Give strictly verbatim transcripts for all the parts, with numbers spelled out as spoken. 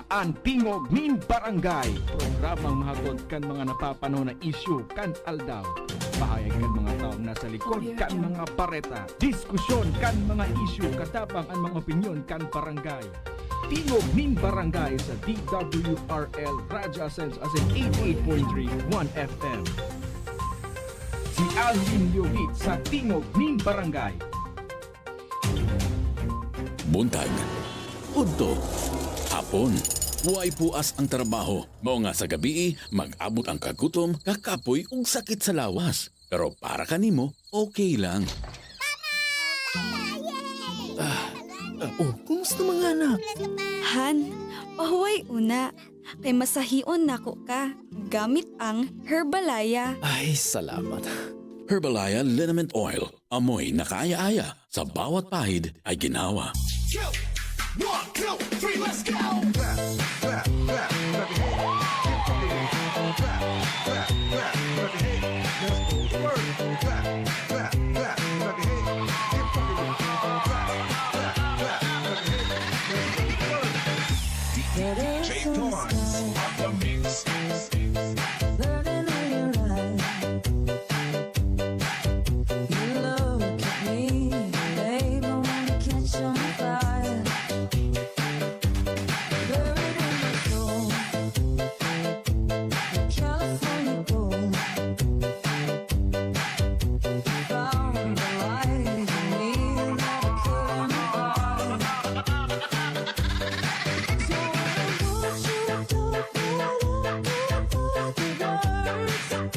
An Tingog nin Barangay, programang mahatod kan mga napapanahon na isyu kan aldaw. Pahayag kan mga taong nasa likod kan mga bareta, diskusyon kan mga isyu, katabang an mga opinyon kan barangay. Tingog nin Barangay sa D W R L Radyo Ascenso asin eighty-eight point three One F M. Si Alvin Leovit sa Tingog nin Barangay. Buntag, udto, hapon, way puas ang trabaho. Mao nga sa gabii, mag-abot ang kagutom, kakapoy ug sakit sa lawas. Pero para kanimo, okay lang. Ah, ah, oh, kumusta mga anak? Han, pahuway una, kay masahion nako ka gamit ang Herbalaya. Ay, salamat. Herbalaya Liniment Oil. Amoy na kaaya-aya, sa bawat pahid ay ginhawa. One, two, three, let's go! Clap, clap, clap, clap your hands. Keep fucking with it. Clap, clap, clap your hands. Let's go to work. Clap, clap, clap, clap your hands. Keep fucking with it. Clap, clap, clap your hands. Let's go to work. D J Torrance on the mix. Burning in your eyes. You look at me, babe, I wanna catch on fire. Buried in my soul, the California gold. Found the light in me, and I couldn't hide. So I want you to talk right up before the words. Every time we say goodbye,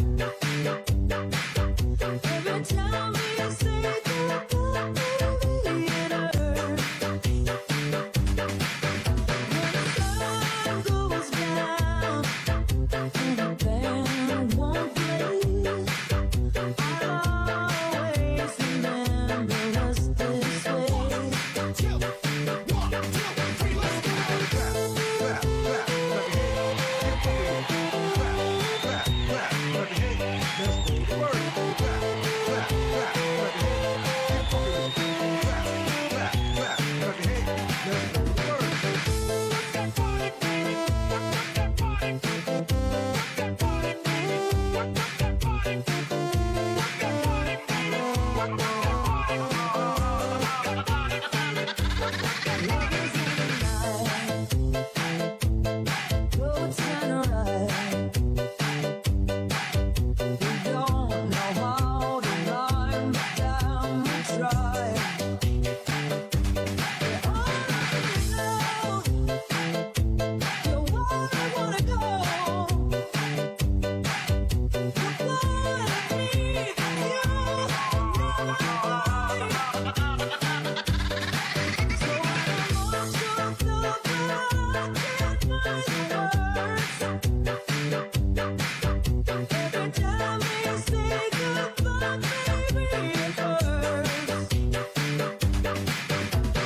baby, it hurts. When the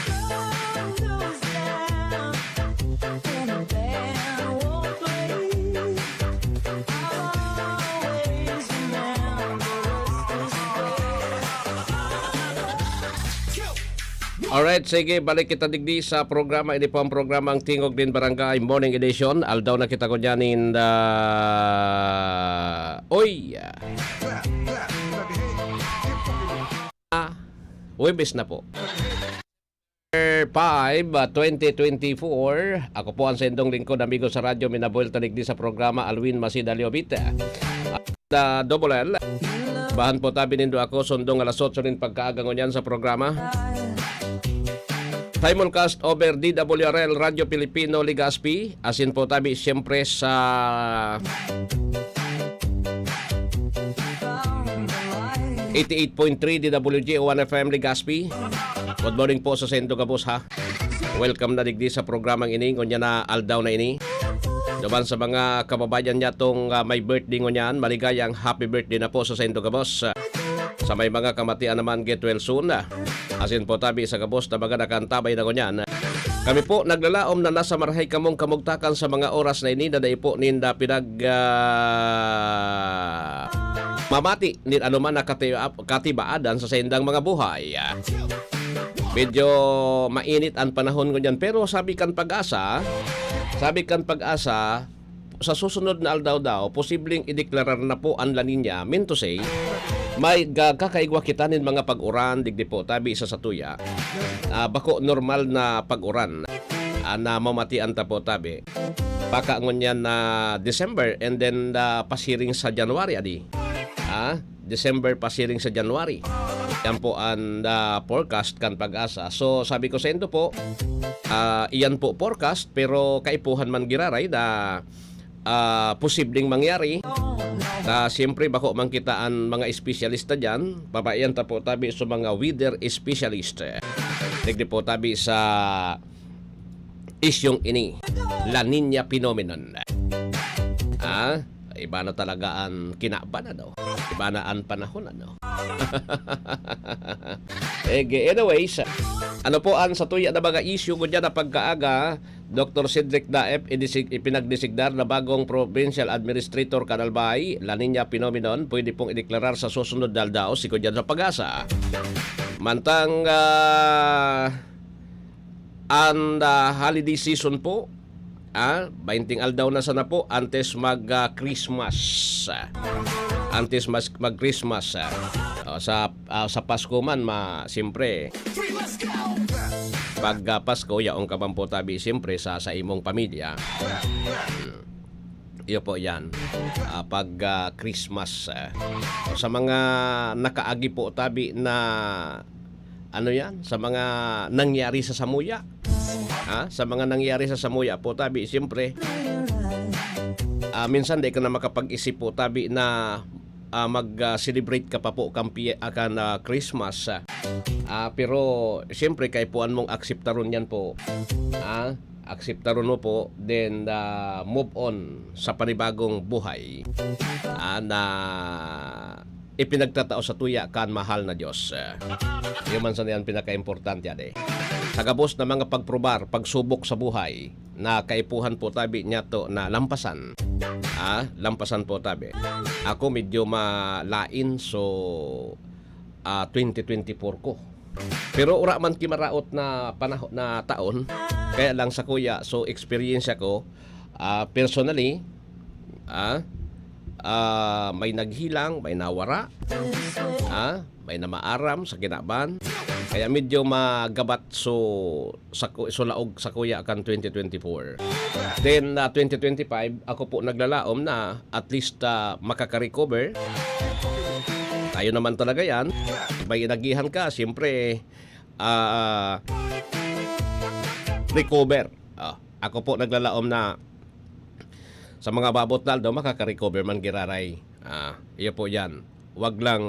sun goes down and the band won't play, I'll always remember us this way. Alright, sige, balik kita digdi sa programa. Ini po ang programang Tingog nin Barangay Morning Edition. Aldaw na kita ko dyan in the... Oy! Ah, Huwebes na po. November five, ah, twenty twenty-four. Ako po ang sendong lingkod, amigo sa radyo, minabuelta digdi sa programa, Alwin Masida Liobit. At, ah, Double L. Bahan po tabi nindo ako, sundong alas otso nin pagkaaga ngunyan sa programa. Simulcast over D W R L Radyo Pilipino Legazpi, asin po tabi siyempre sa eighty-eight point three D W G O one F M Legazpi. Good morning po sa saindo gabos, ha. Welcome na digdi sa programang ini, ngunyan na aldaw na ini. Duman sa mga kababayan nyatong, ah, may birthday ngunyan, maligayang happy birthday na po sa saindo gabos. Sa may mga kamatian naman, get well soon. Asin po tabi sa gabos na mga nakaantabay na ngunyan. Kami po naglalaom na nasa marahay kamong kamugtakan sa mga oras na ini na dai po ninda pinag, ah, mamati nin anoman na kati-, katibaadan sa saindang mga buhay. Medyo mainit ang panahon ngunyan. Pero sabi kan PAGASA, sabi kan PAGASA, sa susunod na aldaw daw, posibleng ideklarar na po ang La Nina. Mean to say, may ga-, kakaigwa kita nin mga pag-uran, digdi po, tabi sa satuya. Ah, bako normal na pag-uran. Ah, na mamatian ta po, tabi. Baka ngunyan na December and then, ah, pasiring sa January, adi. Ah, December pasiring sa January. Yan po ang, ah, forecast kan PAGASA. So, sabi ko sa indo po, ah, iyan po forecast, pero kaipuhan man giraray na, ah, posibleng mangyari. Na siyempre, bako man kita ang mga espesyalista dyan. Papaiyan ta po tabi sa mga weather specialist. Digdi po tabi sa isyong ini, La Nina phenomenon. Ah, iba na talaga ang kinaban, ano? Iba na ang panahon, ano? Ege, anyways, ano po ang satuya na mga issue ngunyan na pagkaaga, Doktor Cedric Daep, idisig-, ipinagdesignar na bagong provincial administrator kan Albay, La Nina phenomenon, pwede pong ideklarar sa susunod na aldaw, sigon yan sa PAGASA. Mantang, ah, ang, ah, holiday season po, ah, bainting aldaw na sana po antes mag, ah, Christmas. Antes mas, mag-Christmas, ah. O, sa, ah, sa Pasko man, ma-, siyempre, pag, ah, Pasko, yaon ka man po tabi, siyempre, sa, sa imong pamilya. Hmm. Iyo po yan. Ah, pag, ah, Christmas, ah. Sa mga nakaagi po tabi na, ano yan, sa mga nangyari sa samuya. Ha? Sa mga nangyari sa samuya po tabi, siyempre, ah, minsan di ka na makapag-isip po tabi na, ah, mag, ah, celebrate ka pa po kan pi-, ah, kan, ah, Christmas, ah. Ah, pero siyempre, kaipuhan mong akseptaron yan po. Ah, akseptaron mo po, then, ah, move on sa panibagong buhay, ah, na ipinagtatao sa tuya kan mahal na Diyos. Ah, yun man sana yan pinaka-importante, ade. Sa gabos na mga pagprobar, pagsubok sa buhay, na kaipuhan po tabi niya to na lampasan. Ah, lampasan po tabi. Ako medyo malain, so, ah, twenty twenty-four ko. Pero ura man ki maraot na panaho-, na taon, kaya lang sa kuya, so experience ko, ah, personally, ah, ah, may naghilang, may nawara, ah, may namaaram sa kinaban. Kaya medyo magabat so sa ku-, so laog sa kuya kan twenty twenty-four. Then, ah, twenty twenty-five, ako po naglalaom na at least, ah, makaka-recover. Tayo naman talaga yan. May inagihan ka, siyempre, ah, recover. Ah, ako po naglalaom na sa mga babot na aldaw, makaka-recover man giraray. Ah, iyo po yan. Wag lang,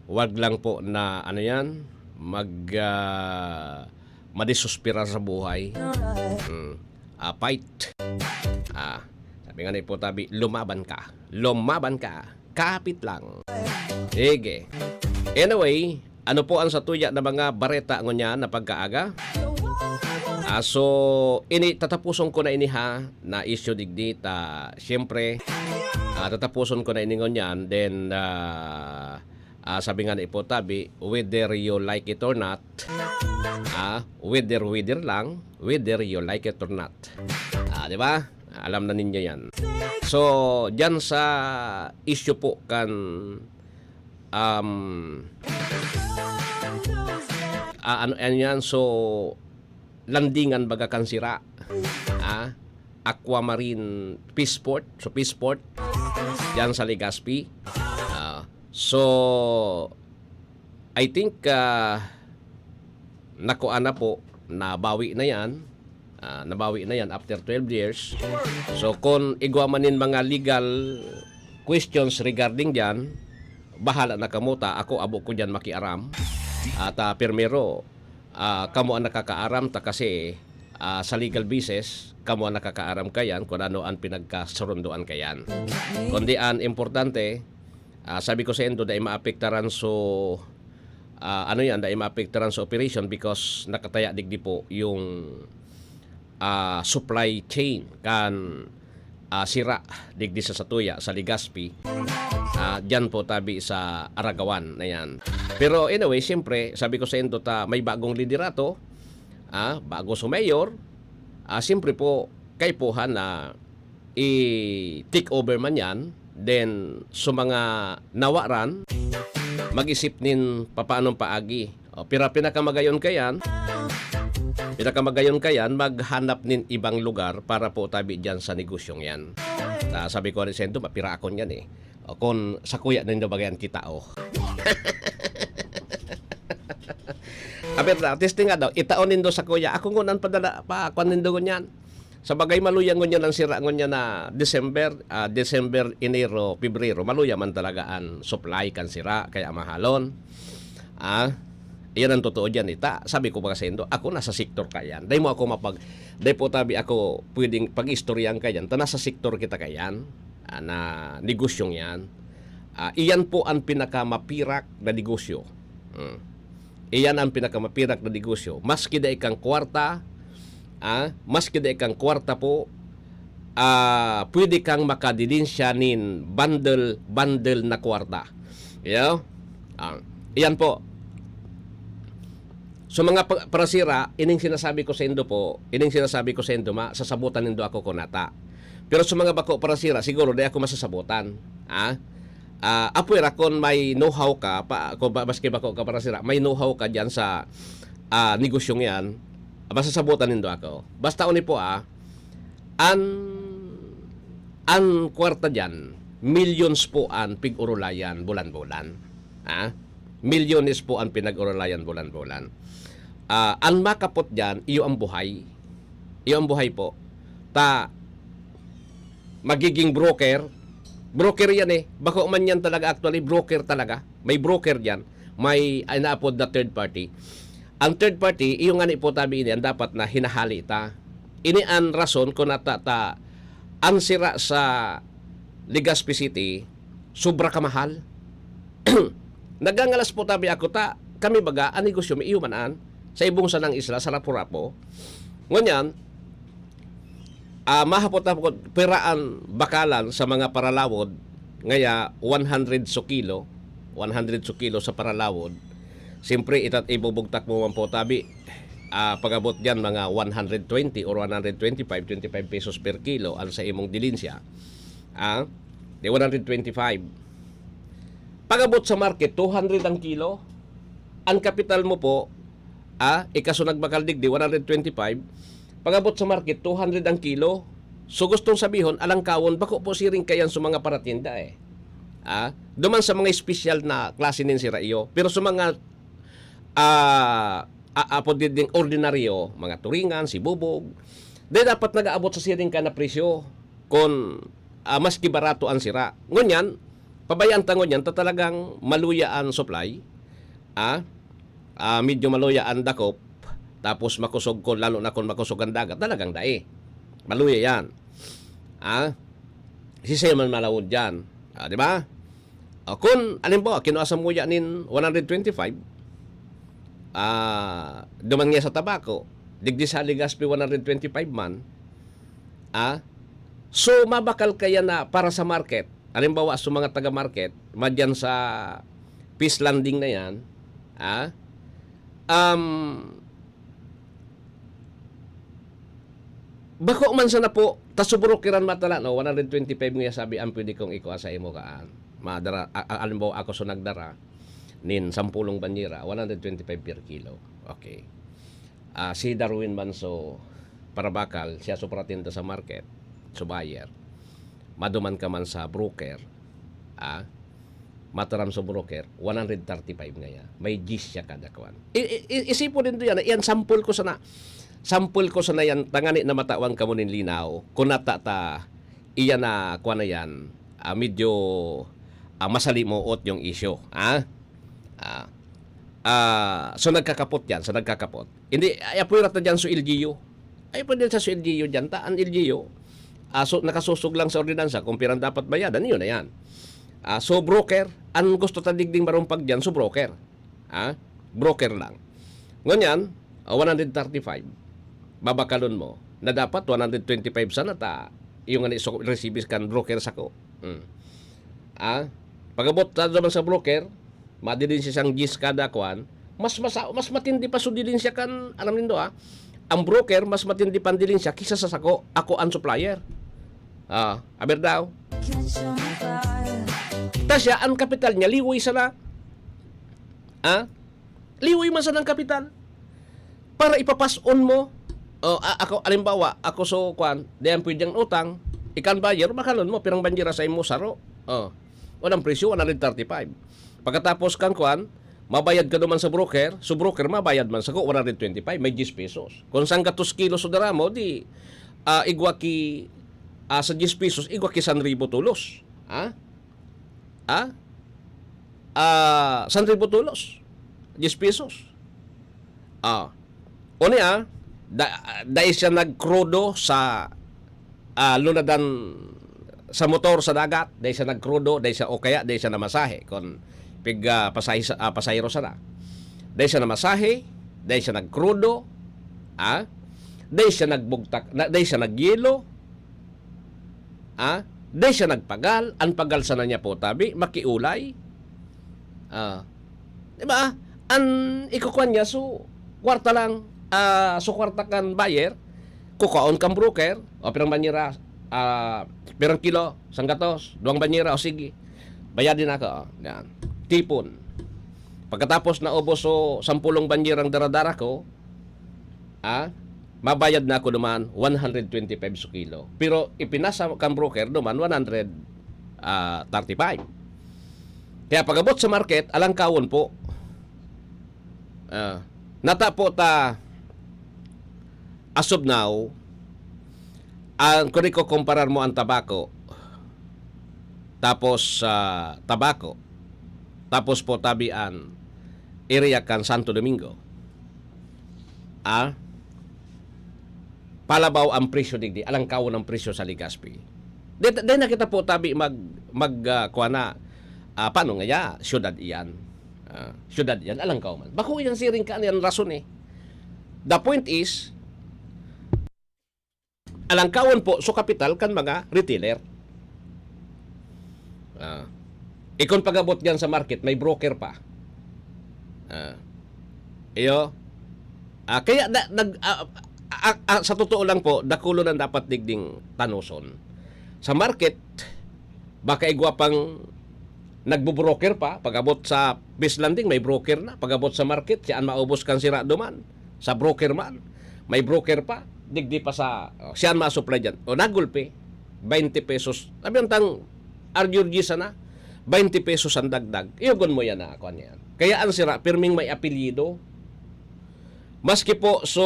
wag lang po na, ano yan, mag, ah, madisuspira sa buhay. Mm. Ah, fight. Ah, sabi nga ni po tabi, lumaban ka. Lumaban ka. Kapit lang. Sige. Anyway, ano po ang satuya na mga bareta ngunyan na pagkaaga? Ah, so, ini, tatapuson ko na ini ha, na issue digdi, ta, siyempre, ah, tatapuson ko na ini ngunyan, then, ah, ah, sabi nga na ipotabi, whether you like it or not, ah, whether, whether lang, whether you like it or not. Ah, di ba? Alam na ninyo yan. So, dyan sa issue po kan, um, ah, ano, ano yan? So, landingan baga kan sira. Ah, Aquamarine Peace Port. So, Peace Port, dyan sa Legazpi. Ah, so, I think, ah, nakuha na po, nabawi na yan. Ah, nabawi na yan after twelve years. So, kung igwa man nin mga legal questions regarding dyan, bahala na kamo ta. Ako, abo ko dyan makiaram. At, ah, primero, ah, kamo ang nakakaaram ta kasi, ah, sa legal basis, kamo ang nakakaaram kayan kung ano ang pinagkasurunduan kayan. Kundi ang importante, ah, sabi ko sa indo, dai maapektaran so, ah, ano yan, dai maapektaran sa operation because nakataya digdi po yung, ah, supply chain kan, ah, sira digdi sa satuya, sa Legazpi. Ah, diyan po tabi sa Aragawan na yan. Pero anyway, siyempre, sabi ko sa indo ta may bagong liderato, ah, bago sa mayor, ah, siyempre po, kaipuhan na i-take over man yan, then sa mga nawaran, mag-isip nin papaanong paagi. O, pira pinakamagayon kayan, pinakamagayon kayan, maghanap nin ibang lugar para po tabi diyan sa negosyong yan. Ah, sabi ko rin sa indo, mapira akon yan eh. O, kung sa kuya nindo bagayan kita, oh. Abi na, testing nga daw, itaon nindo sa kuya. Ako ngunan padala pa, kwan nindo ngunyan. Sa bagay, maluya ngunyan ang sira ngunyan na December, ah, December, Enero, Pebrero. Maluya man talaga ang supply kan sira, kaya mahalon. Ah, iyan ang totoo diyan, ita. Sabi ko ba sa indo, ako nasa sektor kayan. Dahil mo ako mapag, dahil po tabi ako pwedeng pag-istoryahan kayan. Ta nasa sektor kita kayan, ah, na negosyong yan. Ah, iyan po ang pinakamapirak na negosyo. Mm. Iyan ang pinakamapirak na negosyo. Maski dai kang kwarta, ah, maski dai kang kwarta po, ah, pwede kang makadilinsya nin bundle-bundle na kwarta. Yeah? Ah, iyan po. So, mga pa-, parasira, ining sinasabi ko sa indo po, ining sinasabi ko sa indo, ma-, sasabutan nindo ako kunata. Pero sa mga bako parasira, siguro di ako masasabutan. Ah? Ah, apwera kun may know-how ka, pa, kung ba, maski bako ka parasira, may know-how ka diyan sa, ah, negosyong yan, masasabutan nindo ako. Basta uni po, ah, an, an kwarta diyan, millions po an pig-urulayan bulan-bulan. Ah? Milyones po an pinag-urulayan bulan-bulan. Ah, an makapot diyan, iyo ang buhay. Iyo ang buhay po. Ta, magiging broker. Broker yan eh. Bako man yan talaga actually, broker talaga. May broker diyan. May inaapod na third party. Ang third party, iyo ngani po tabi ini, ang dapat na hinahali ta. Ini an rason kun nata ta an sira sa Legazpi City, sobra kamahal. Nagangalas po tabi ako ta, kami baga, an negosyo mi iyo man an, sa ibong sanang isla, sa Rapu-Rapu. Ngunyan, ah, mahapot-hapot, pira an bakalan sa mga paralawod, ngaya one hundred so kilo, one hundred so kilo sa paralawod. Siyempre, itat-, ibubugtak mo man po tabi, ah, pag-abot diyan, mga one hundred twenty or one hundred twenty-five, twenty-five pesos per kilo, ang sa imong dilinsya. Ah, di one hundred twenty-five. Pag-abot sa market, two hundred ang kilo. Ang kapital mo po, ah, ika so nagbakal digdi, one hundred twenty-five. Pag-abot sa market, two hundred ang kilo. So, gustong sabihon, alangkawon, bako po siring kayan sa mga paratinda eh. Ah, duman sa mga espesyal na klase nin sira iyo. Pero sa mga, ah, a-, apod ding ordinaryo, mga turingan, sibubog, di dapat nag-aabot sa siring ka na presyo kun, ah, maski barato an sira. Ngunyan, pabayaan ta ngunyan ta talagang maluya an supply, ah, ah, medyo maluya an dakop, tapos makosog kun, lalo na kun makosog an dagat, talagang dai. Maluya yan. Ah, siisay man malawod diyan? Ah, di ba? O, kun, halimbawa, kinua sa muya nin one hundred twenty-five, ah, duman niya sa tabako, digdi sa Legazpi one hundred twenty-five man, ah, so, mabakal kaya na para sa market. Halimbawa, sa mga taga-market, madyan sa fish landing na yan, ah, um, bako man sana po, ta subrokeran matala, no? One hundred twenty-five nga sabi, ang pwede kong ikua sa imo kaan. Madara, a-, a-, halimbawa, ako so nagdara, nin sampulong banyera, one hundred twenty-five per kilo. Okay. Ah, si Darwin man so parabakal, siya so paratinda sa market, so buyer. Maduman ka man sa broker, ah, mataram sa broker, one hundred thirty-five ngaya. May diyes siya kada kwan. I-, i-, i-, isipon nindo yan. Iyan, sample ko sana. Sample ko sana yan. Tangani na matawan kamo nin linaw. Kung nata ta, iyan na, kwan na yan. Ah, medyo, ah, masalimuot yung issue. Ah? Ah. Ah, so nagkakapot yan. So nagkakapot. Hindi, ay, apoy rata dyan so L G U. Ay, pwede sa, sa L G U dyan. Ta, ang L G U, ah, so, nakasusog lang sa ordinansa kung pirang dapat bayadan, yun na yan. Ah, so, broker, ang gusto ta digding marumpag dyan, so, broker. Ah, broker lang. Ngunyan, ah, one hundred thirty-five, babakalon mo, na dapat one hundred twenty-five sana ta, yung ano, so, recibis kan broker sako. Hmm. Ah, Pag-abot ta duman sa broker, madilin siya siyang diyes kada kwan, mas masa-, mas matindi pa so dilin siya kan, alam nindo, ah, ang broker, mas matindi pang dilin siya kisa sa sako, ako ang supplier. Ah, aber daw. Ta siya, ang kapital niya, liway sana. Ah? Liway man sana ang kapital. Para ipapas-on mo, oh, a-, ako, alimbawa, ako so, kwan, di ang pwedeng utang, ikan buyer, makalon mo, pirang banjira sa imo saro. Oh. Walang presyo, one hundred thirty-five. Pagkatapos kang, kwan, mabayad ka duman sa broker, so broker, mabayad man sako, one hundred twenty-five, may diyes pesos. Kung sanggatos kilo so dara mo, di, ah, igwa ki, ah, sa diyes pesos, igwa ki san ribo tolos. Ha? Ha? Ah, san ribo tolos. Diyes pesos. Ah. Unya, da-, dai siya nagkrudo sa, ah, lunadan sa motor sa dagat, dai siya nagkrudo, dai siya, o kaya dai siya namasahe kon pig, ah, pasahe sa, ah, pasahero sana. Dai siya namasahe, dai siya nagkrudo, ah, dai siya nagbugtak, na, dai siya nagyelo, ah, dai siya nagpagal, ang pagal sana niya po tabi, makiulay. Ah, di ba? An ikukuan niya, so, kwarta lang, ah, so, kwarta kan buyer, kukuhaon kan broker, o pirang banyera, ah, pirang kilo, sanggatos, duwang banyera, o sige, bayadin ako, o, yan. Tipon. Pagkatapos naubos so sampulong banyerang daradara ko, ah, mabayad na ako duman one hundred twenty-five sa kilo. Pero ipinasa kan broker duman one hundred, ah, thirty-five. Kaya pag-abot sa market, alangkawon po. Ah, nata po ta, as of now, ang, kung ikukumparar mo ang tabako, tapos, ah, tabako, tapos po tabi an area kan Santo Domingo, ah, palabaw ang presyo digdi, alangkawon ang presyo sa Legazpi. Di, di na kita po tabi mag, mag, ah, kuha na, ah, paano nga ya? Syudad iyan. Ah, syudad iyan, alangkaw man. Bako iyan siring ka, ano yan rason eh. The point is, alangkawon po, so kapital kan mga retailer. Ah. Ikon pag-abot diyan sa market, may broker pa. Ah. Iyo. Ah, kaya da, nag, ah, ah, ah, sa totoo lang po, dakulo nang dapat digding tanoson. Sa market, baka igwa pang nagbobroker pa, pag-abot sa fish landing, may broker na. Pag-abot sa market, siya an maubos kan sira duman. Sa broker man, may broker pa. Digdi pa sa, oh, siya an ma-supply diyan. O, nagulpi, twenty pesos. Sabi ang tang, arjurji sana, twenty pesos ang dagdag. Iyogon mo yan na, kuwan yan. Kaya ang sira, pirming may apelyido. Maski po, so,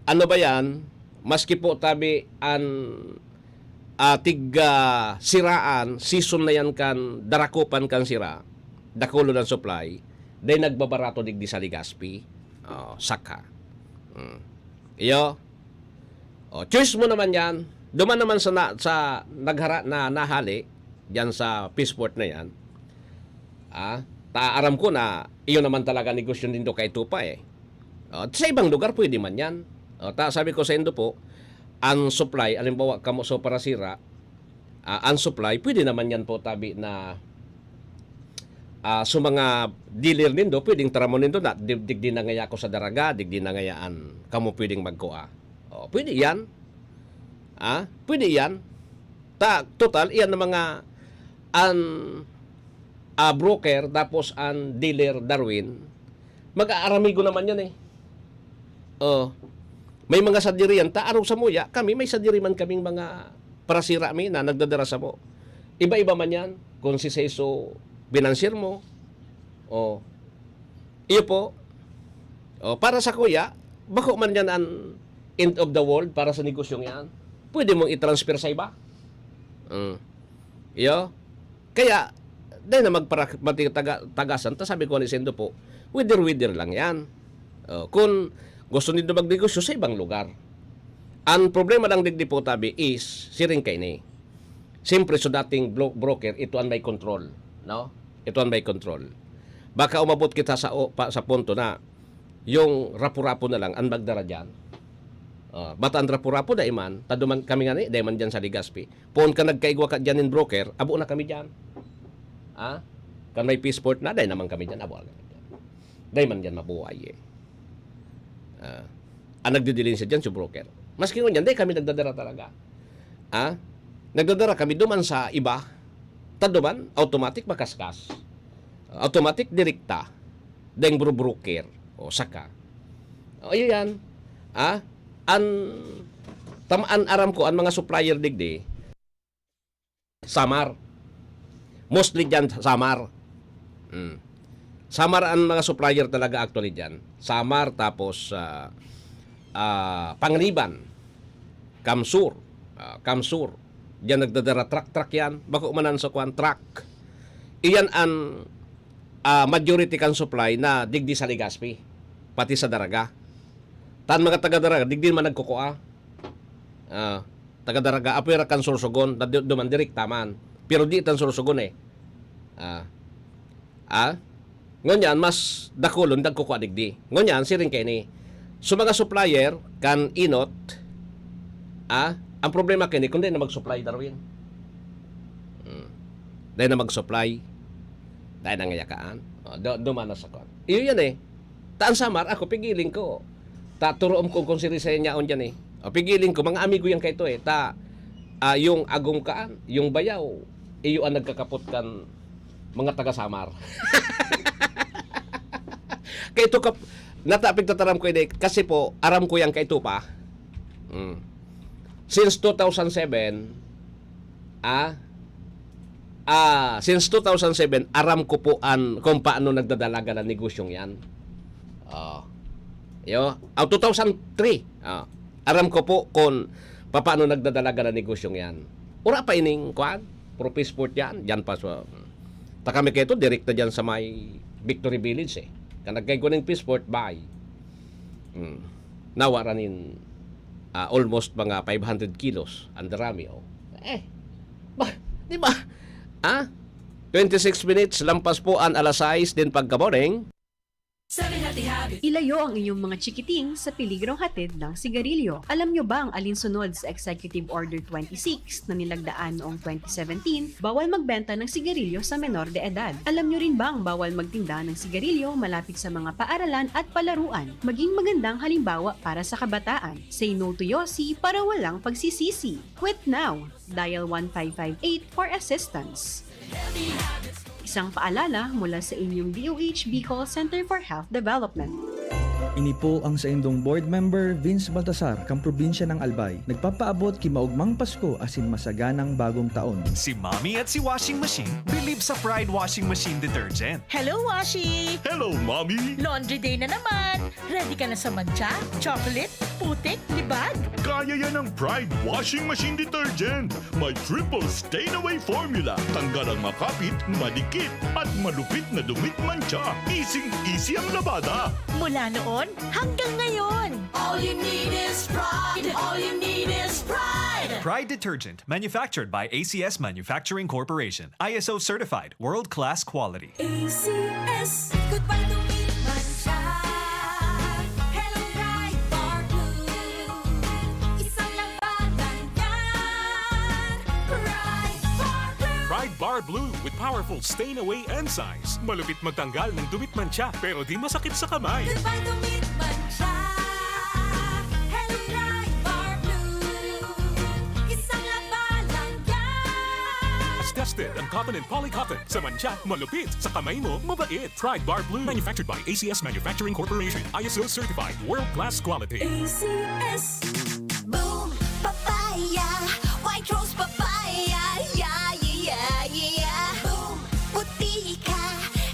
ano ba yan? Maski po, tabi, an, ah, tig, ah, siraan, season na yan kan, darakupan kan sira, dakulo ng supply, dahil nagbabarato digdi sa Legazpi. Oh, saka. Mm. Iyo. Oh, choice mo naman yan. Duman naman sa, na, sa naghara na nahali, dyan sa Peaceport na yan. Ah, ta, aram ko na iyon naman talaga negosyo nindo kay Tupa eh. Oh, sa ibang lugar, pwede man yan. Oh, ta, sabi ko sa indo po, ang supply, halimbawa, kamo so parasira, ah, ang supply, pwede naman yan po, tabi na, ah, so mga dealer nindo, pwedeng taramon nindo na, di, digdi na ngaya ako sa daraga, digdi na ngayaan, kamo pwedeng magkua. Oh, pwede yan. Ah, pwede yan. Ta, total, iyan ang mga, an, ah, broker, tapos an dealer, Darwin, mag-aaramigo naman yan eh. Oh, may mga sadiri yan. Ta, araw sa muya, kami, may sadiri man kaming mga parasira mi na nagdadara sa mo. Iba-iba man yan. Kung si Seso, binansil mo. Oh, iyo po. Oh, para sa kuya, bako man yan an end of the world para sa negosyong yan. Pwede mong i-transfer sa iba. Mm. Iyo. Kaya, dahil na magpara-, mati-, taga-, tagasan, ta sabi ko ni Sendo po, wither-wither lang yan. Oh, kung gusto nindo magnegosyo sa ibang lugar. Ang problema lang digdi po, tabi, is siring kaini. Siyempre, so dating bro-, broker, ito ang may control, no? Ito ang may control. Baka umabot kita sa, o, pa, sa punto na yung rapu-rapu na lang ang magdara diyan. Ah, bata ang rapu-rapu, dai man. Taduman kami nga ni, dai man diyan sa Legazpi. Poon ka nagkaigwa ka diyan in broker, abo na kami diyan. Ah? Kan may Peace Port na, dai naman kami diyan, abo, agad. Dai man diyan mabuhay, eh. Ah, ang nagdidilin siya diyan, si broker. Maski ngunyan, dai kami nagdadara talaga. Ah? Nagdadara kami duman sa iba. Ta duman, automatic makaskas. Automatic direkta. Dai bro-broker. O, saka. O, iyo yan. Ah? An, tam-, an aram ko, ang mga supplier digdi, Samar. Mostly dyan, Samar. Mm. Samar ang mga supplier talaga actually dyan. Samar, tapos, ah, ah, Panganiban, Kamsur. Ah, Kamsur. Diyan nagdadara truck-truck yan. Bako manan sa kwan, truck. Iyan ang, ah, majority kan supply na digdi sa Legazpi, pati sa Daraga. Tan mga taga Daraga, digdi man nagkukua. Ah, taga Daraga, apwera kan Sorsogon, na di-, duman direkta man. Pero di tan Sorsogon eh. Ah. Ah? Ngunyan, mas dakulon, dagkukua digdi. Ngunyan, siring kaini. So, mga supplier, kan inot, ah, ang problema kini, kung di na mag-supply, Darwin. Hmm. Di na mag-supply. Dai na ngayakaan. O, do-, duman na sa kwan. Iyo yan eh. Taan Samar, ako, pigiling ko. Ta, turoom ko kung siri sa yaon dyan eh. O, pigiling ko, mga amigo yan kaito eh. Ta, ah, yung Agong kaan, yung Bayaw, iyo ang nagkakapot kan mga taga Samar. Kaito kap-, nata pigtataram ko ini, kasi po, aram ko yan kaito pa. Mm. Since two thousand seven, ah, ah, since two thousand seven, aram ko po an, kung paano nagdadalagan ang negosyong yan. Oh. Yo, ah, two thousand three. Ah, aram ko po kung paano nagdadalagan ang negosyong yan. Ura pa ining, kwan, Pro Peace Port yan. Yan pa sa, ta kami kaito, direkta dyan sa may Victory Village eh. Kan nagkaigwa ning Peace Port, bye. Hmm. Nawara nin, ah, almost mga five hundred kilos ang darami, oh. Eh, ba, di ba? Ah? Twenty-six minutes, lampas po ang alas sais din pagkaboning. Seven Healthy Habits. Ilayo ang inyong mga chikiting sa peligrong hatid ng sigarilyo. Alam nyo bang alinsunod sa Executive Order twenty-six na nilagdaan noong twenty seventeen, bawal magbenta ng sigarilyo sa menor de edad? Alam nyo rin bang bawal magtinda ng sigarilyo malapit sa mga paaralan at palaruan? Maging magandang halimbawa para sa kabataan. Say no to Yossi para walang pagsisisi. Quit now! Dial one five five eight for assistance. Isang paalala mula sa inyong D O H Bicol Center for Health Development. Ini po ang saindong board member, Vince Baltasar, kan probinsya ng Albay. Nagpapaabot ki maogmang Pasko asin masaganang bagong taon. Si Mommy at si Washing Machine believe sa Pride Washing Machine Detergent. Hello, Washi! Hello, Mommy! Laundry day na naman! Ready ka na sa mantsa, chocolate, putik, libag? Kaya yan ng Pride Washing Machine Detergent. May triple stain away formula. Tanggal ang makapit, madikit, at malupit na dumit mantsa. Easing-easy ang labada. Mula noon hanggang ngayon. All you need is Pride. All you need is Pride. Pride Detergent, manufactured by A C S Manufacturing Corporation. I S O certified, world-class quality. A C S. Goodbye to meat mantsa. Hello, Pride Bar Blue. Isang labanan yan. Pride Bar Blue. Pride Bar Blue with powerful stain away enzymes. Malupit magtanggal ng dumit mantsa, pero di masakit sa kamay. Goodbye to meat mantsa. Hello, Pride Bar Blue. Isang labanan yan. Tested ang cotton and polycotton. Sa mantsa, malupit. Sa kamay mo, mabait. Pride Bar Blue. Manufactured by A C S Manufacturing Corporation. I S O certified. World class quality. A C S. Boom Papaya. White Rose Papaya. Yeah, yeah, yeah, yeah, yeah. Boom Puti ka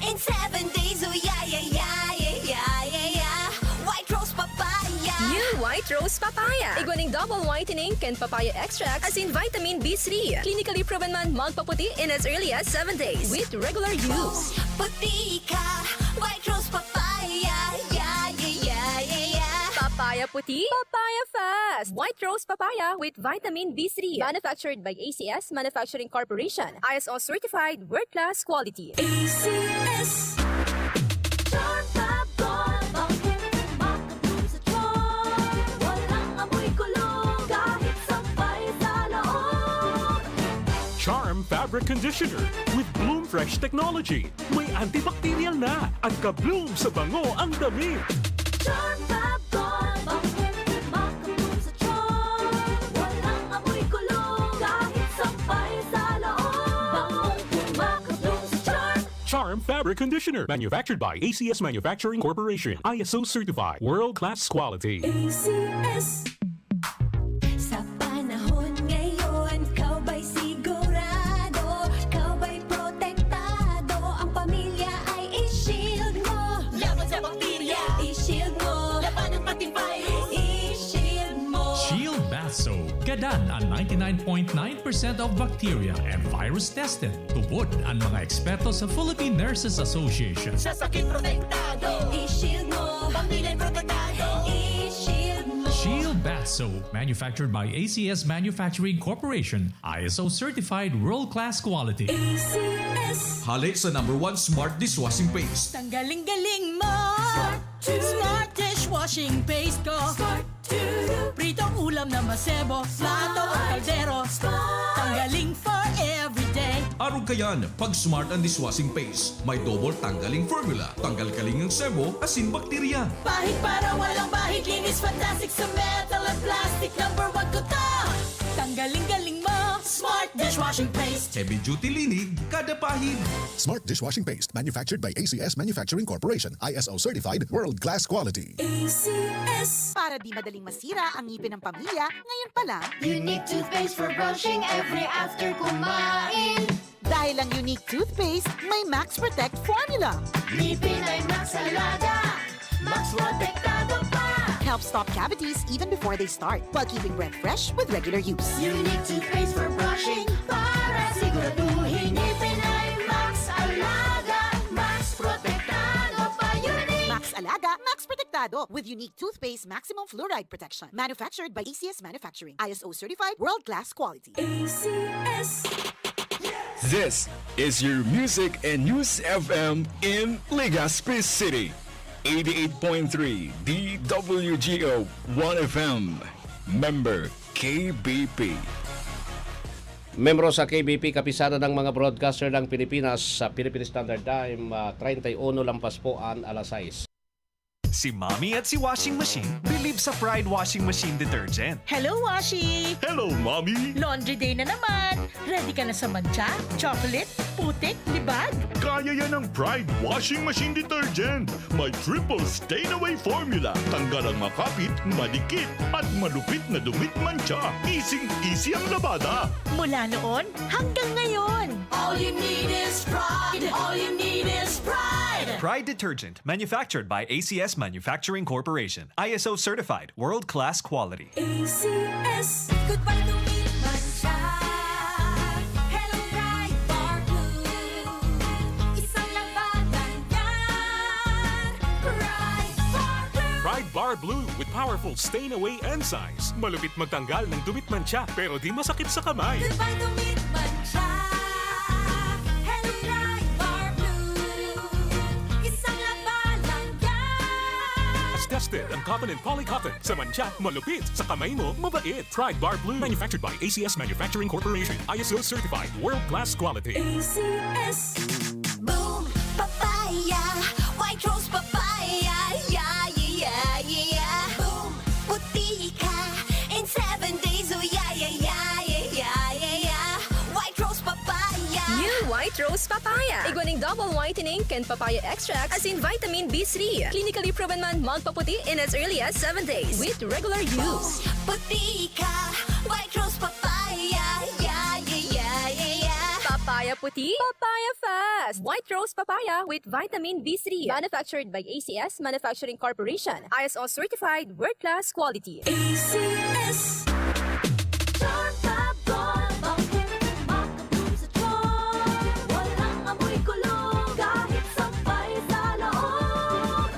in seven days. Oh, yeah, yeah, yeah, yeah, yeah, yeah, yeah. White Rose Papaya. New White Rose Papaya. Igwa ning double whitening kan papaya extract asin vitamin B three. Clinically proven man magpaputi in as early as seven days with regular use. Puti ka, White Rose Papaya. Yeah, yeah, yeah, yeah, yeah. Papaya puti, papaya fast. White Rose Papaya with vitamin B three. Manufactured by A C S Manufacturing Corporation. I S O certified, world class quality. A C S. Sharp Abon, bangkeng makadum sa tiyan. Walang amoy kulog, kahit sampay sa loob. Charm Fabric Conditioner with Bloom Fresh Technology. May antibacterial na at ka-bloom sa bango ang damit. Charm Fab Gold, bangong kumakabloom sa charm. Walang amoy kulong, kahit sampay sa loob. Bangong kumakabloom sa charm. Charm Fabric Conditioner, manufactured by A C S Manufacturing Corporation, I S O certified, world-class quality. A C S. Sa panahon ngayon, ikaw ba'y sigurado? Ikaw ba'y protektado? Ang pamilya ay i-shield mo. Laban sa bakterya, i-shield mo. Laban ng pati virus, i-shield mo. Shield Bath Soap. Gadan ang ninety-nine point nine percent of bacteria and virus tested. Tubod ang mga eksperto sa Philippine Nurses Association. Sa sakit protektado, i-shield mo. Pamilya protektado, i-shield mo. Shield Bath Soap, manufactured by A C S Manufacturing Corporation, I S O certified world-class quality. A C S. Hale sa number one smart dishwashing paste. Tanggaling galing mo! Smart dishwashing paste ko! Pritong ulam na masebo, plato o kaldero. Tanggaling for everyday. Arog kayan, pag smart ang dishwashing paste, may double tanggaling formula. Tanggal kaling ang sebo, asin bakterya. Pahid para walang bahid, linis fantastic sa metal at plastic. Number one ko to! Tanggaling galing mo! Smart dishwashing paste! Heavy duty linig, kada pahid. Smart dishwashing paste manufactured by A C S Manufacturing Corporation, I S O certified, world class quality. A C S. Para di madaling masira ang ngipin ng pamilya, ngayon pa lang, Unique toothpaste for brushing every after kumain. Dahil ang Unique Toothpaste may Max Protect Formula. Ngipin ay Max Alaga, Max Protektado pa. Helps stop cavities even before they start, while keeping breath fresh with regular use. Unique toothpaste for brushing para siguraduhin ngipin ay Max Alaga, Max Protektado pa. Unique. Max Alaga, Max Protektado with Unique Toothpaste Maximum Fluoride Protection. Manufactured by A C S Manufacturing. I S O certified, world-class quality. A C S. This is your Music and News F M in Legazpi City. Eighty-eight point three D W G O One F M. Member K B P. Membro sa K B P, Kapisanan ng mga Broadcaster ng Pilipinas, sa Philippine Standard Time, ah, treinta y uno lampas po an alas sais. Si Mommy at si Washing Machine believe sa Pride Washing Machine Detergent. Hello, Washi! Hello, Mommy! Laundry day na naman! Ready ka na sa mantsa, chocolate, putik, libag? Kaya yan ng Pride Washing Machine Detergent. May triple stain away formula. Tanggal ang makapit, madikit, at malupit na dumit mantsa. Easing-easy ang labada. Mula noon hanggang ngayon. All you need is pride. All you need is pride. Pride Detergent, manufactured by A C S Manufacturing Corporation. I S O certified, world-class quality. A C S. Goodbye to me, mantsa. Hello, Pride Bar Blue. Isang labanan yan. Pride Bar Blue. Pride Bar Blue with powerful stain away enzymes. Malupit magtanggal ng dumit mantsa pero di masakit sa kamay. Goodbye to me, mantsa. Hello, Pride Bar Blue. Isang labanan yan. Tested ang cotton and poly cotton. Sa mantsa, malupit. Sa kamay mo, mabait. Pride Bar Blue. Manufactured by A C S Manufacturing Corporation. I S O certified. World class quality. A C S. Boom! Papaya! White Rose Papaya! Yeah, yeah, yeah, yeah, yeah! Boom! Puti ka in seven days! Oh, yeah, yeah, yeah, yeah, yeah, yeah, yeah! White Rose Papaya! New White Rose Papaya. Igwa ning double whitening kan papaya extract asin vitamin B three. Clinically proven man magpaputi in as early as seven days with regular use. Puti ka! White Rose Papaya! Yeah, yeah, yeah, yeah, yeah! Papaya puti, papaya fast. White Rose Papaya with vitamin B three. Manufactured by A C S Manufacturing Corporation. I S O certified, world class quality. A C S. Charm Fab Gold, bangkong kumakabloom sa charm. Walang amoy kulong, kahit sampay sa loob.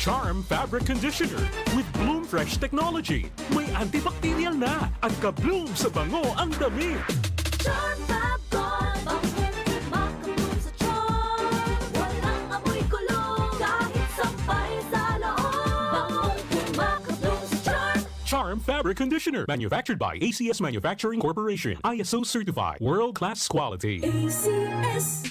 Charm Fabric Conditioner with Bloom Fresh Technology. May antibacterial na at ka-bloom sa bango ang damit. Charm Fab Gold, bangkong kumakabloom sa charm. Walang amoy kulong, kahit sampay sa loob. Bangkong kumakabloom sa charm. Charm Fabric conditioner, manufactured by A C S Manufacturing Corporation, I S O certified, world-class quality. A C S.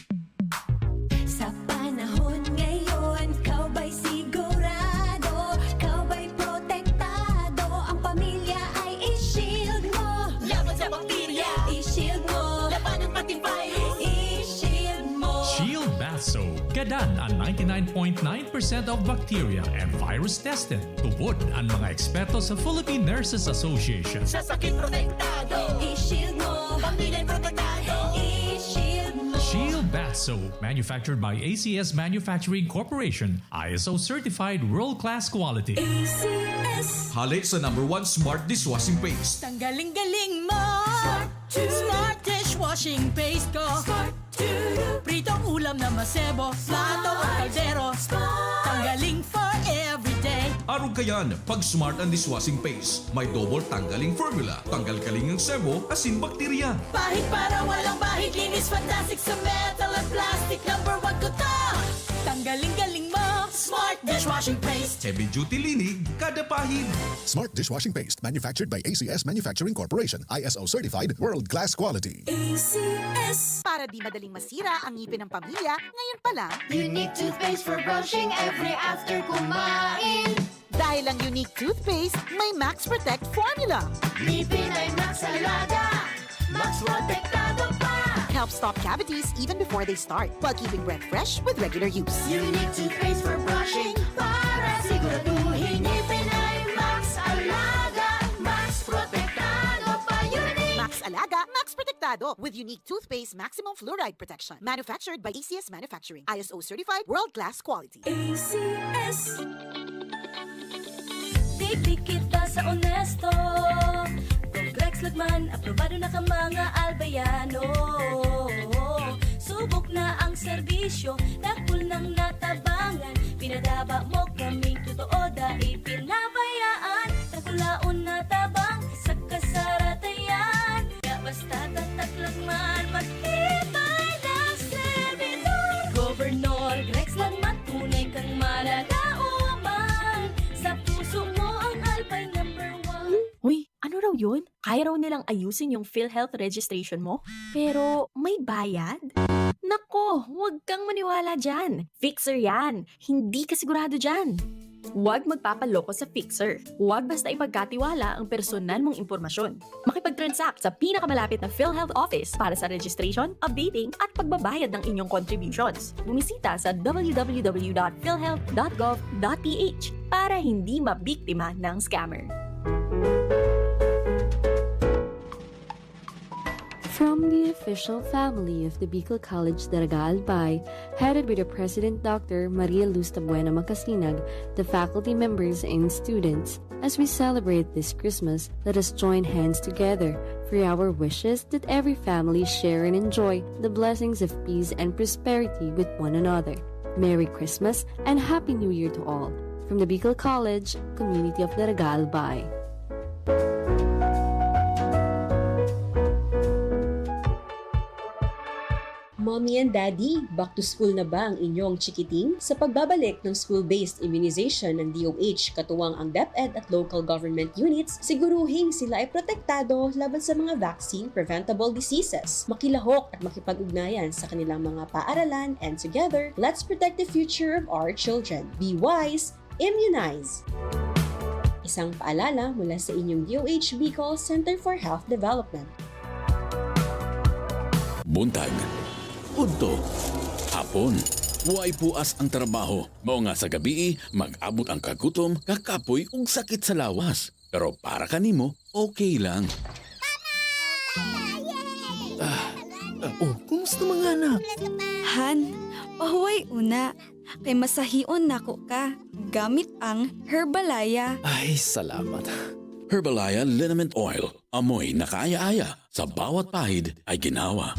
Sa panahon ngayon, ikaw ba'y sigurado? Ikaw ba'y protektado? Ang pamilya ay i-shield mo. Laban sa bakterya, i-shield mo. Labanan pati virus, i-shield mo. Shield Bath Soap. Gadan ang ninety-nine point nine percent of bacteria and virus tested. Tubod an mga eksperto sa Philippine Nurses Association. Sa sakit protektado, i-shield mo. Pamilya protektado, i-shield mo. Shield Bath Soap, manufactured by A C S Manufacturing Corporation, I S O certified world-class quality. A C S. Hale sa number one smart dishwashing paste. Tanggaling-galing mo! Smart dishwashing paste ko. Pritong ulam na masebo, plato o kaldero. Tanggaling for everyday. Arog kayan, pag Smart ang dishwashing paste. May double tanggaling formula. Tanggal kaling ang sebo, asin bakterya. Pahid para walang bahid, linis fantastic sa metal at plastic. Number one ko to. Tanggaling-galing mo, Smart dishwashing paste. Heavy duty linig, kada pahid. Smart dishwashing paste, manufactured by A C S Manufacturing Corporation, I S O certified, world class quality. A C S. Para di madaling masira ang ngipin ng pamilya, ngayon pa lang. Unique toothpaste for brushing every after kumain. Dahil ang Unique Toothpaste may Max Protect Formula. Ngipin ay Max Alaga, Max Protektado pa. Help stop cavities even before they start, while keeping breath fresh with regular use. Unique toothpaste for brushing para siguraduhin ngipin ay Max Alaga, Max Protektado pa. Unique. Max Alaga, Max Protektado with Unique Toothpaste Maximum Fluoride Protection. Manufactured by A C S Manufacturing. I S O certified, world class quality. A C S. Digdi kita sa onesto. Progrex Lagman, aprobado na ka mga Albayano. Subok na ang serbisyo, dakul nang natabangan. Pinadaba mo kaming totoo, dai pinabayaan. Dakulaon na tabang sa kasaratayan. Kaya basta tatak lang man, matibay na servidor. Gobernador Grex Lagman, tunay kang malalaoman. Sa puso mo ang Albay number one. Uy, ano raw yun? Kaya raw nilang ayusin yung PhilHealth registration mo? Pero may bayad? Nako, huwag kang maniwala dyan. Fixer yan. Hindi ka sigurado dyan. Huwag magpapaloko sa Fixer. Huwag basta ipagkatiwala ang personal mong impormasyon. Makipag-transact sa pinakamalapit na PhilHealth office para sa registration, updating, at pagbabayad ng inyong contributions. Bumisita sa w w w dot philhealth dot gov dot p h para hindi mabiktima ng scammer. From the official family of the Bicol College Daraga Albay, headed by the President Doctor Maria Luz Tabuena Macasinag, the faculty members and students, as we celebrate this Christmas, let us join hands together for our wishes that every family share and enjoy the blessings of peace and prosperity with one another. Merry Christmas and Happy New Year to all. From the Bicol College, Community of Daraga Albay. Mommy and Daddy, back to school na ba ang inyong chikiting? Sa pagbabalik ng school-based immunization ng D O H, katuwang ang DepEd at local government units, siguruhing sila ay protektado laban sa mga vaccine-preventable diseases. Makilahok at makipag-ugnayan sa kanilang mga paaralan, and together, let's protect the future of our children. Be wise, immunize! Isang paalala mula sa inyong D O H Bicol Center for Health Development. Buntag, udto, hapon, way puas ang trabaho. Mao nga sa gabii, mag-abot ang kagutom, kakapoy ug sakit sa lawas. Pero para kanimo, okay lang. Ah, ah, oh, kumusta mga anak? Han, pahuway una. Kay masahion nako ka gamit ang Herbalaya. Ay, salamat. Herbalaya Liniment Oil. Amoy na kaaya-aya, sa bawat pahid ay ginhawa.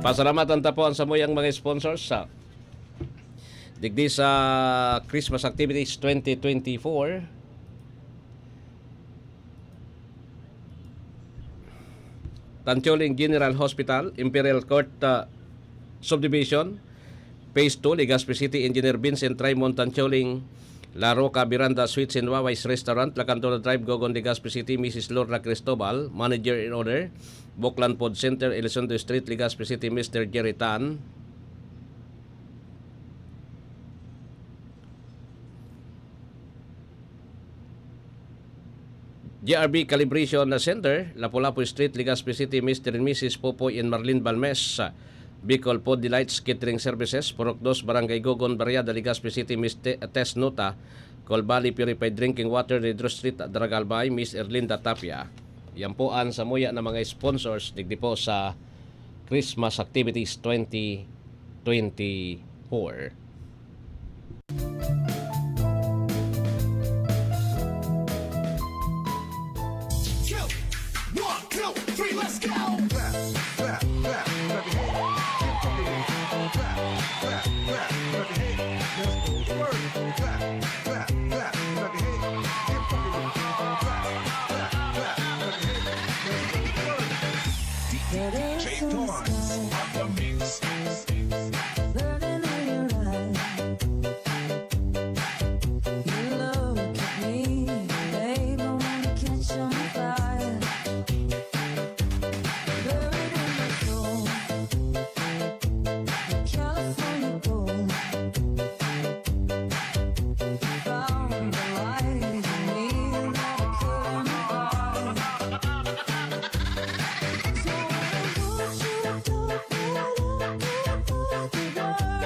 Pasalamatan ta po ang samuyang mga sponsors sa Digdi sa Christmas activities twenty twenty-four, Tancholing General Hospital, Imperial Court, ah, Subdivision, Phase two, Legazpi City, Engineer Vincent Raymond Tancholing, La Roca Veranda Suites and Wawais Restaurant, Lacantola Drive, Gogon, Legazpi City, Missus Lorna Cristobal, Manager in Owner, Buklan Food Center, Elizondo Street, Legazpi City, Mister Jerry Tan, G R B Calibration Center, Lapu-Lapu Street, Legazpi City, Mister and Missus Popoy and Marlene Balmes, Bicol Food Delights Catering Services, Purok Dos, Barangay Gogon, Barriada, Legazpi City, Mister Tess Nota, Col Valley Purified Drinking Water, Redro Street, Daragalbay, Miss Erlinda Tapia. Yan po ang samuya ng mga sponsors digdi po sa Christmas Activities twenty twenty-four. One, two, three, let's go! Clap, clap, clap, clap your hands. Keep fucking with it. Clap, clap, clap, clap your hands. Let's go to work. Clap, clap, clap, clap your hands. Keep fucking with it. Clap, clap, clap, clap your hands. Let's go to work. D J Torrance on the mix. Burning in your eyes. You look at me, babe, I wanna catch on fire. Burning in my soul, California gold. Found the light in me that I couldn't buy. So I want you to talk, but I can't find the words.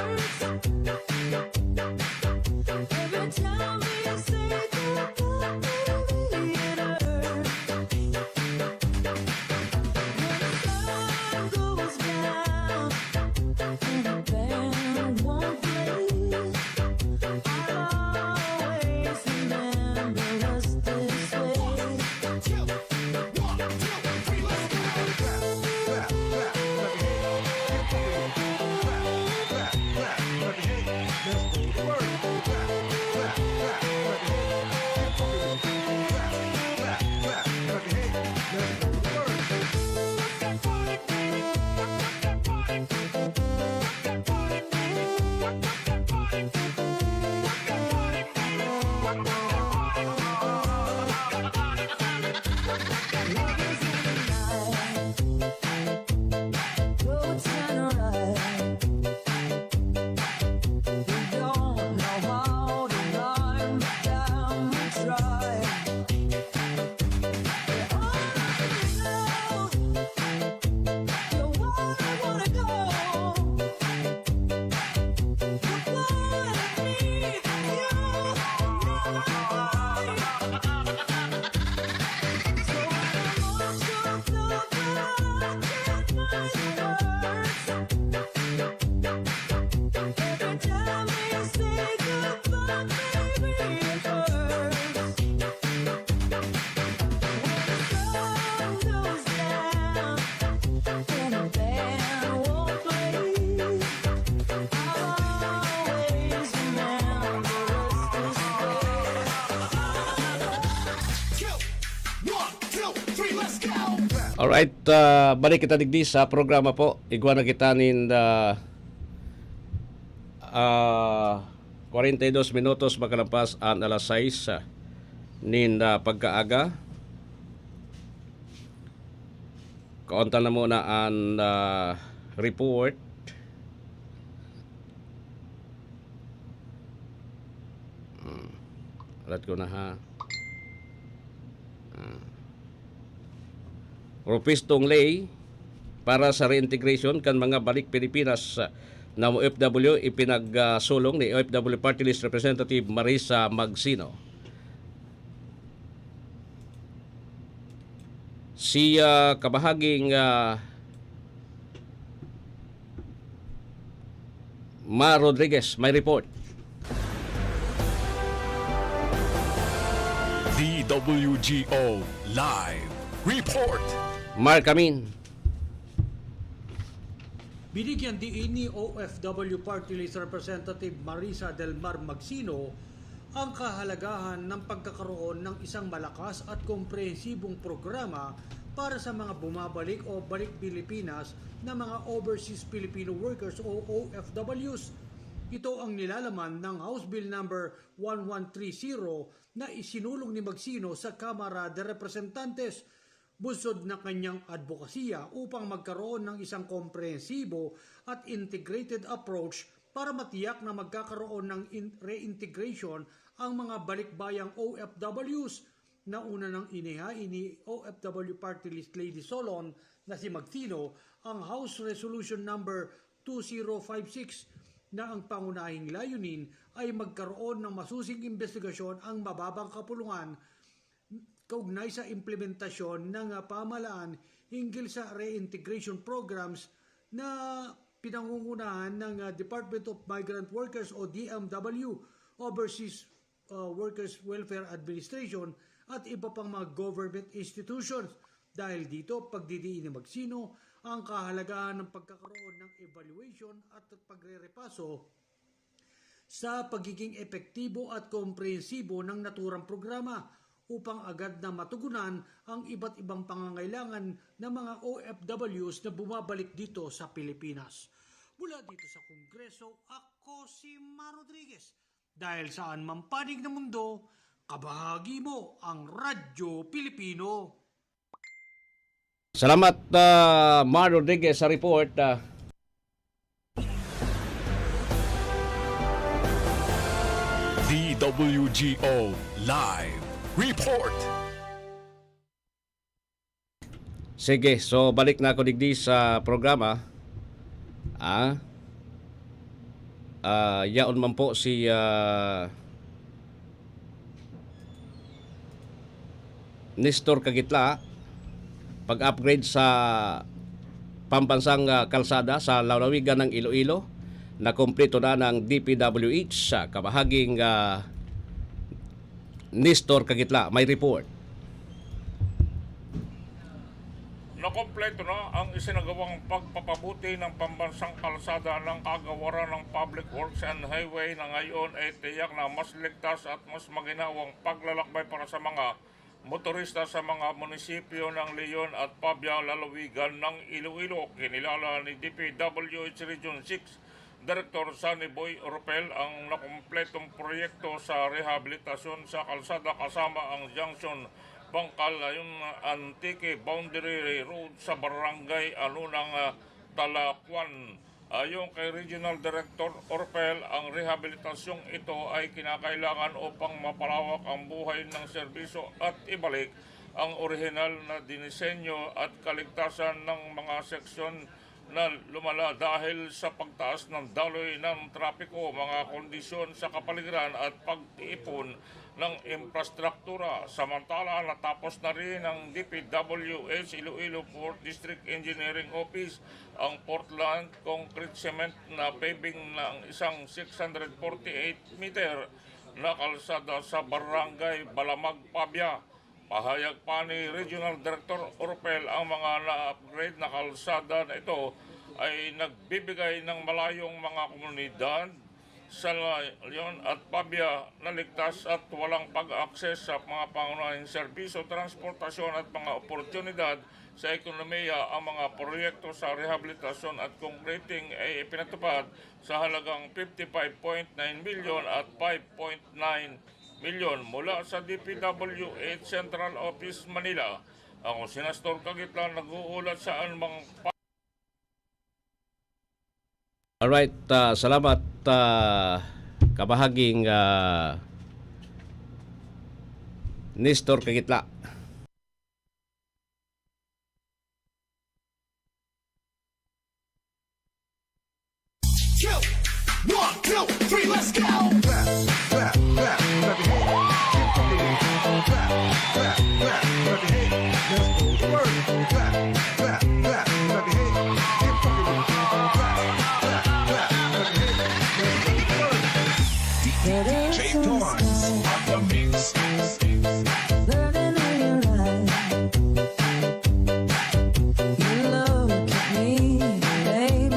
Every time we say goodbye, baby, it hurts. When the sun goes down and the band won't play, I'll always remember us this way. Alright, ah, balik kita digdi sa programa po. Igwa na kita nin, ah, ah, kwarenta y dos minutos makalampas an alas sais, ah, nin, ah, pagkaaga. Kaunta na muna an, ah, report. Hmm. Alat ko na, ha. Ah. Propwestong ley para sa reintegration kan mga balik Pilipinas na O F W ipinagsulong ni O F W Party List Representative Marisa Magsino. Si, ah, kabahaging, ah, Ma Rodriguez may report. D W G O Live Report. Mark Amin. Binigyan diin ni O F W Party List Representative Marisa Del Mar Magsino ang kahalagahan ng pagkakaroon ng isang malakas at komprehensibong programa para sa mga bumabalik o balik Pilipinas na mga overseas Filipino workers o O F Ws. Ito ang nilalaman ng House Bill number one one three zero na isinulong ni Magsino sa Kamara de Representantes. Bunsod na kanyang adbokasiya upang magkaroon ng isang komprehensibo at integrated approach para matiyak na magkakaroon ng in-, reintegration ang mga balikbayang O F Ws. Nauna nang inihain ni O F W Party List Lady Solon na si Magsino ang House Resolution number two zero five six na ang pangunahing layunin ay magkaroon ng masusing imbestigasyon ang mababang kapulungan kaugnay sa implementasyon ng, ah, pamahalaan hinggil sa reintegration programs na pinangungunahan ng, ah, Department of Migrant Workers o D M W, Overseas, ah, Workers Welfare Administration at iba pang mga government institutions. Dahil dito, pagdidiin ni Magsino ang kahalagahan ng pagkakaroon ng evaluation at pagrerepaso sa pagiging epektibo at komprehensibo ng naturang programa upang agad na matugunan ang iba't ibang pangangailangan ng mga O F Ws na bumabalik dito sa Pilipinas. Mula dito sa Kongreso, ako si Mar Rodriguez. Dahil saan man panig ng mundo, kabahagi mo ang Radyo Pilipino. Salamat, ah, Mar Rodriguez, sa report, ah. D W G O Live Report. Sige, so balik na ako digdi sa programa. Ah, ah, yaon man po si, ah, Nestor Kagitla, pag-upgrade sa pambansang, ah, kalsada sa lalawigan ng Iloilo, na kompleto na ng D P W H sa kabahaging, ah, Nestor Kagitla. May report. Nakompleto na ang isinagawang pagpapabuti ng pambansang kalsada ng kagawaran ng Public Works and Highway na ngayon ay tiyak na mas ligtas at mas maginhawang paglalakbay para sa mga motorista sa mga munisipyo ng Leon at Pabia, lalawigan ng Iloilo. Kinilala ni D P W H Region six Director Sunny Boy Oropel ang nakumpletong proyekto sa rehabilitasyon sa kalsada kasama ang junction Bangkal, Leon, Antique Boundary Road sa Barangay Anunang, ah, Talacuan. Ayon kay Regional Director Orpel, ang rehabilitasyong ito ay kinakailangan upang mapalawak ang buhay ng serbisyo at ibalik ang orihinal na dinisenyo at kaligtasan ng mga seksyon na lumala dahil sa pagtaas ng daloy ng trapiko, mga kondisyon sa kapaligiran at pagtipon ng infrastruktura. Samantala, natapos na rin ng D P W H Iloilo Fourth District Engineering Office ang Portland concrete cement na paving ng isang six hundred forty-eight meter na kalsada sa Barangay Balamag, Pabia. Pahayag pa ni Regional Director Orpel, ang mga na-upgrade na kalsada na ito ay nagbibigay ng malayong mga komunidad sa Leon at Pabia na ligtas at walang pag-access sa mga pangunahing serbisyo, transportasyon at mga oportunidad sa ekonomiya. Ang mga proyekto sa rehabilitasyon at concreting ay ipinatupad sa halagang fifty-five point nine milyon at five point nine milyon mula sa D P W H Central Office, Manila. Ako si Nestor Kagitlan, nag-uulat sa anumang pa- Alright, ah, salamat, ah, kabahaging, ah, Nestor Kagitla. Yo! One, two, three, let's go! Clap, clap, clap, clap your hands. Keep fucking it. Clap, clap, clap, clap your hands. Let's go to work. Clap, clap, clap, clap your hands. Keep fucking it. Clap, clap, clap, clap your hands. Let's go to work. D J Torrance on the mix. Living in your life. You look at me, babe,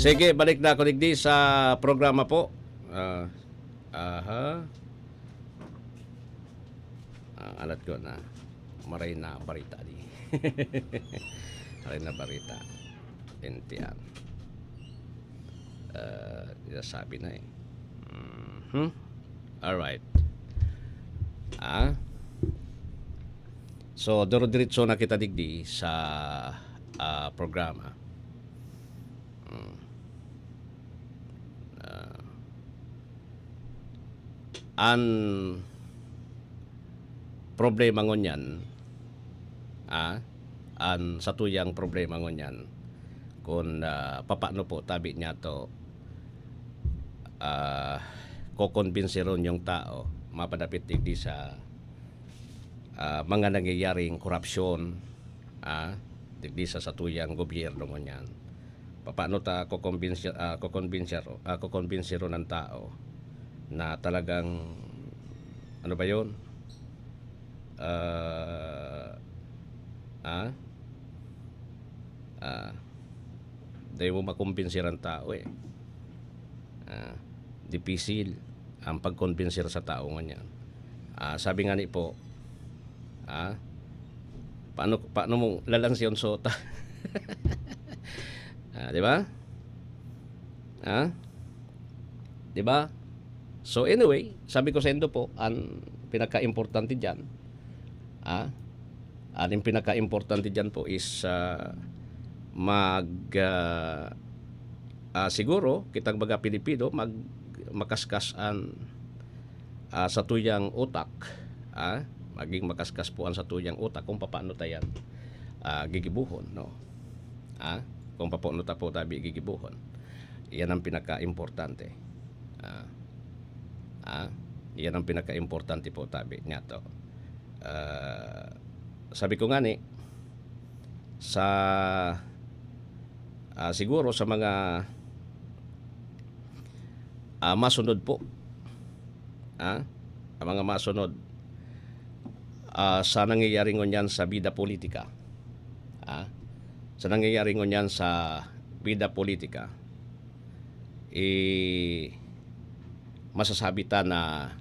Sige, balik na ako digdi sa programa po. Ah, aha. Ah, alat ko na. Maray na barita di. Maray na barita. Entian. Ah, sabi na eh. Mhm. Alright. Ah. So, duro-diretso na kita digdi sa, ah, programa. Hmm. Ah, an problema ngunyan, ah, an satuyang problema ngunyan, kun, ah, papaano po tabi niya to, ah, kokonbinsiron yung tao mapadapit digdi sa, ah, mga nangyayaring korupsyon, ah, digdi sa satuyang gobyerno ngunyan. Papaano ta kokonbinsir-, ah, kokonbinsir-, ah, kokonbinsiron ang tao na talagang, ano ba yun? Ah, ah, ah, dai mo makombinsir ang tao eh. Ah, dipisil ang pagkombinser sa tao ngunyan. Ah, sabi nga ni po, ah, paano, paano mong lalansiyon sota? Ah, di ba? Ah? Di ba? So anyway, sabi ko sa indo po, ang pinaka-importante diyan, ah, ang pinaka-importante diyan po is, ah, mag, ah, ah, siguro, kitang mga Pilipino, mag-, makaskas an, ah, satuyang utak, ah, maging makaskas po ang satuyang utak kung papaano ta yan, ah, gigibuhon, no? Ah, kung papaano ta po tabi gigibuhon. Iyan ang pinaka-importante. Ah, ah, iyan ang pinaka-importante po tabi niya to. Ah, sabi ko nga ni, sa, ah, siguro sa mga, ah, masunod po, ah, ang mga masunod, ah, sa nangyayari ngunyan sa bida politika, ah, sa nangyayari ngunyan sa bida politika, eh, masasabi ta na,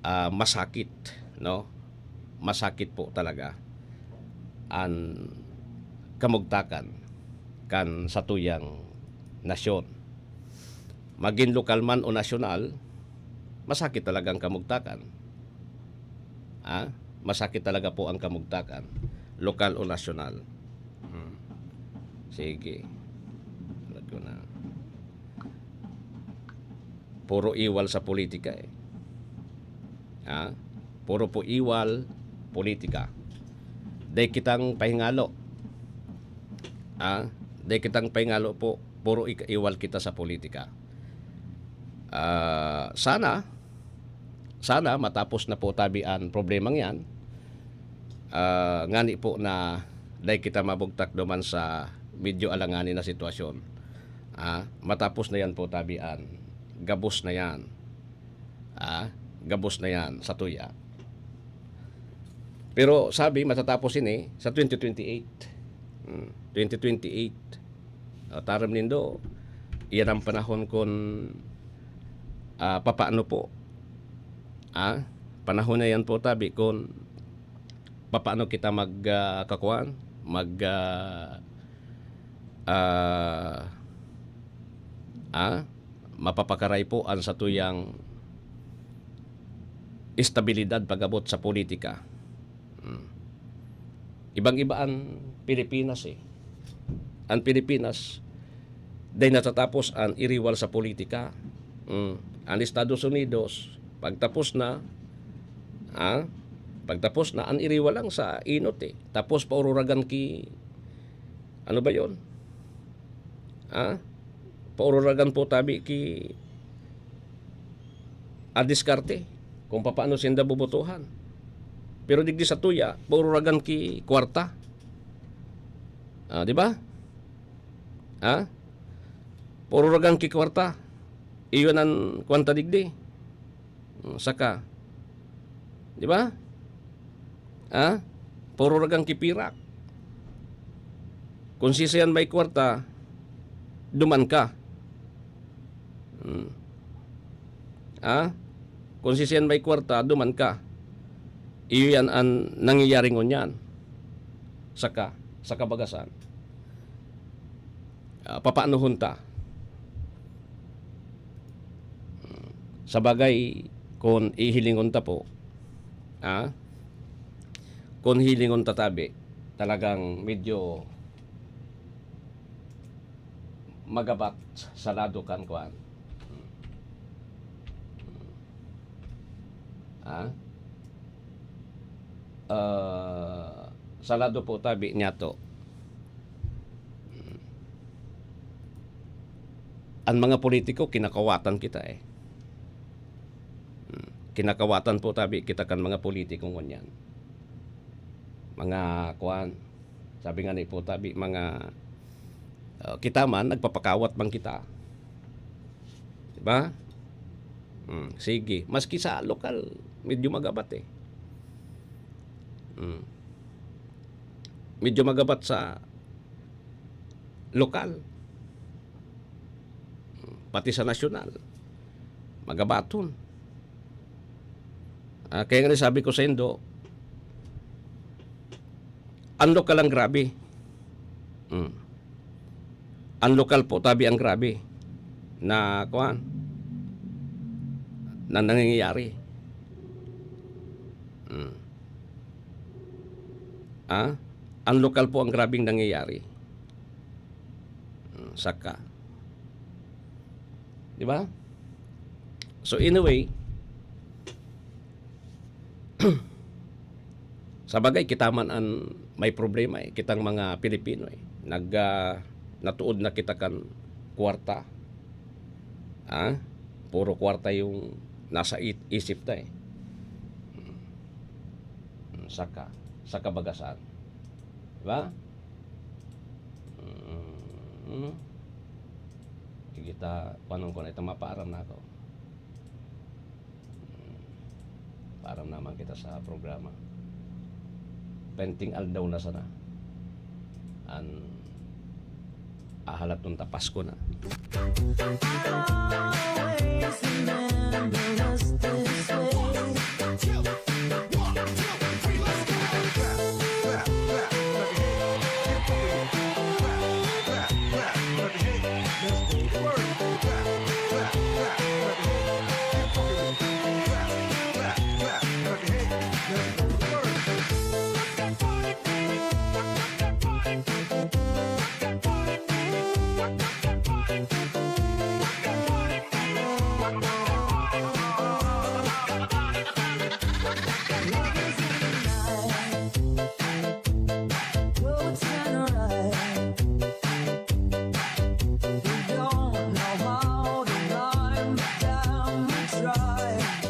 ah, masakit, no? Masakit po talaga an kamugtakan kan satuyang nasyon. Magin lokal man o nasyonal, masakit talaga ang kamugtakan. Ah, masakit talaga po ang kamugtakan, lokal o nasyonal. Hmm. Sige. Alat ko na. Puro iwal sa politika eh. Ha? Puro po iwal, politika. Dai kitang pahingalo. Ha? Dai kitang pahingalo po. Puro ik-, iwal kita sa politika. Ah, sana, sana matapos na po tabi an problemang yan. Ah, ngani po na dai kita mabugtak duman sa medyo alanganin na sitwasyon. Ah, matapos na yan po tabi an. Gabos na yan. Ah, gabos na yan sa tuya. Pero sabi, matatapos ini sa twenty twenty-eight. Hmm, twenty twenty-eight. Ah, taram nindo, iyan ang panahon kun, ah, papaano po. Ah, panahon na yan po, tabi, kun papaano kita mag, ah, kakuan, mag, ah, ah, ah, mapapakaray po an satuyang estabilidad pag-abot sa politika. Hmm. Ibang-iba an Pilipinas eh. An Pilipinas, dai natatapos an iriwal sa politika. Hmm. An Estados Unidos, pagtapos na, ah, pagtapos na, an iriwal lang sa inot eh. Tapos paururagan ki, ano ba yon? Ah? Paururagan po tabi ki a diskarte kung papaano sinda bobotohan. Pero digdi sa tuya, paururagan ki kwarta. Ah, di ba? Ha? Paururagan ki kwarta. Iyon ang kwanta digdi. Hmm, saka, di ba? Ha? Paururagan ki pirak. Kung siisay an may kwarta, duman ka. Hmm. Ah? Kung si siyan may kwarta, duman ka. Iyo yan an nangyayari ngunyan. Saka, sa kabagasan, ah, papaanohon ta? Hmm. Sa bagay, kung ihilingon ta po, ah, kung hilingon ta tabi, talagang medyo magabat sa lado kan kuan. Ah? Ah, sa lado po tabi niya to. Ang mga politiko, kinakawatan kita eh. Kinakawatan po tabi kita kan mga politiko ngunyan. Mga kuan, sabi nga ni po tabi, mga, ah, kita man, nagpapakawat man kita. Di ba? Hmm, sige. Maski sa lokal, medyo magabat eh. Hmm. Medyo magabat sa lokal. Hmm, pati sa nasyonal. Magabaton. Ah, kaya nga sabi ko sa Indo, ang lokal ang grabe. Hmm. Ang lokal po, tabi ang grabe na, kuwan, na nangyayari. Hmm. Ah? Ang lokal po ang grabeng nangyayari. Hmm, saka. Di ba? So, in a way, sa bagay, kita man an may problema eh. Kitang mga Pilipino eh. Nag, ah, natuod na kita kan kwarta. Ah? Puro kwarta yung nasa it-, isip ta eh. Hmm. Hmm, saka, sa kabagasan. Di ba? Hmm. Sige ta, panon ko na ito, mapaaram na ako. Hmm. Paaram naman kita sa programa. Penting aldaw na sana. An ahalaton ta Pasko na.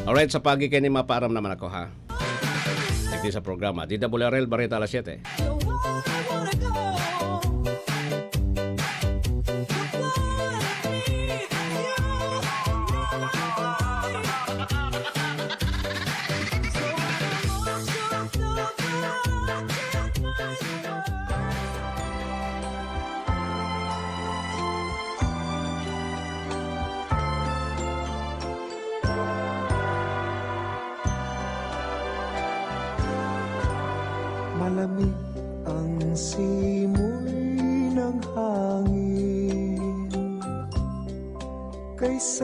Alright, sa pagi kaini mapaaram naman ako, ha? Digdi sa programa, D W R L Bareta, alas siyete. Malamig ang simoy ng hangin kaysa